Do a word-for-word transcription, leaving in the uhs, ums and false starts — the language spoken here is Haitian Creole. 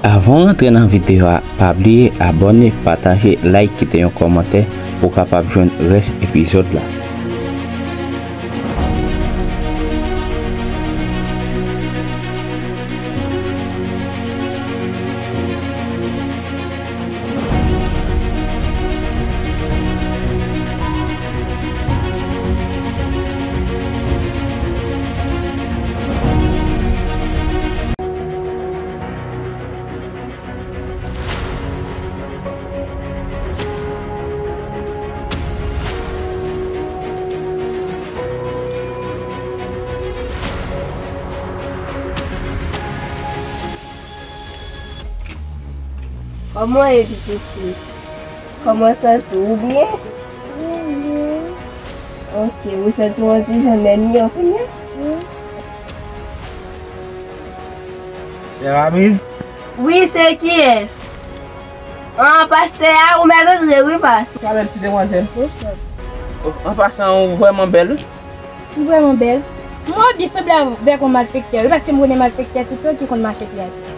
Avan w rantre nan videyo a, pa bliye abòne, pataje, like, kite yon kòmantè pou w kapab jwenn rès epizòd la. Kòman w ye, pitit fi? Kòman w santi w? Ou byen? Mwen byen. Ok, ou santi w yon ti jan mè miyò kounye a? Wi. Sè Ramiz? Wi, se kiyès? An, pastè a, ou mèt antre, wi, pas. Sa bèl ti demwazèl. Bonswa. O, an pasan, ou vrèman bèl, wi. M vrèman bèl. Mwen byen sanble avèk yon malfektè, wi, paske m konnen malfektè tout yo ki konn mache pye atè.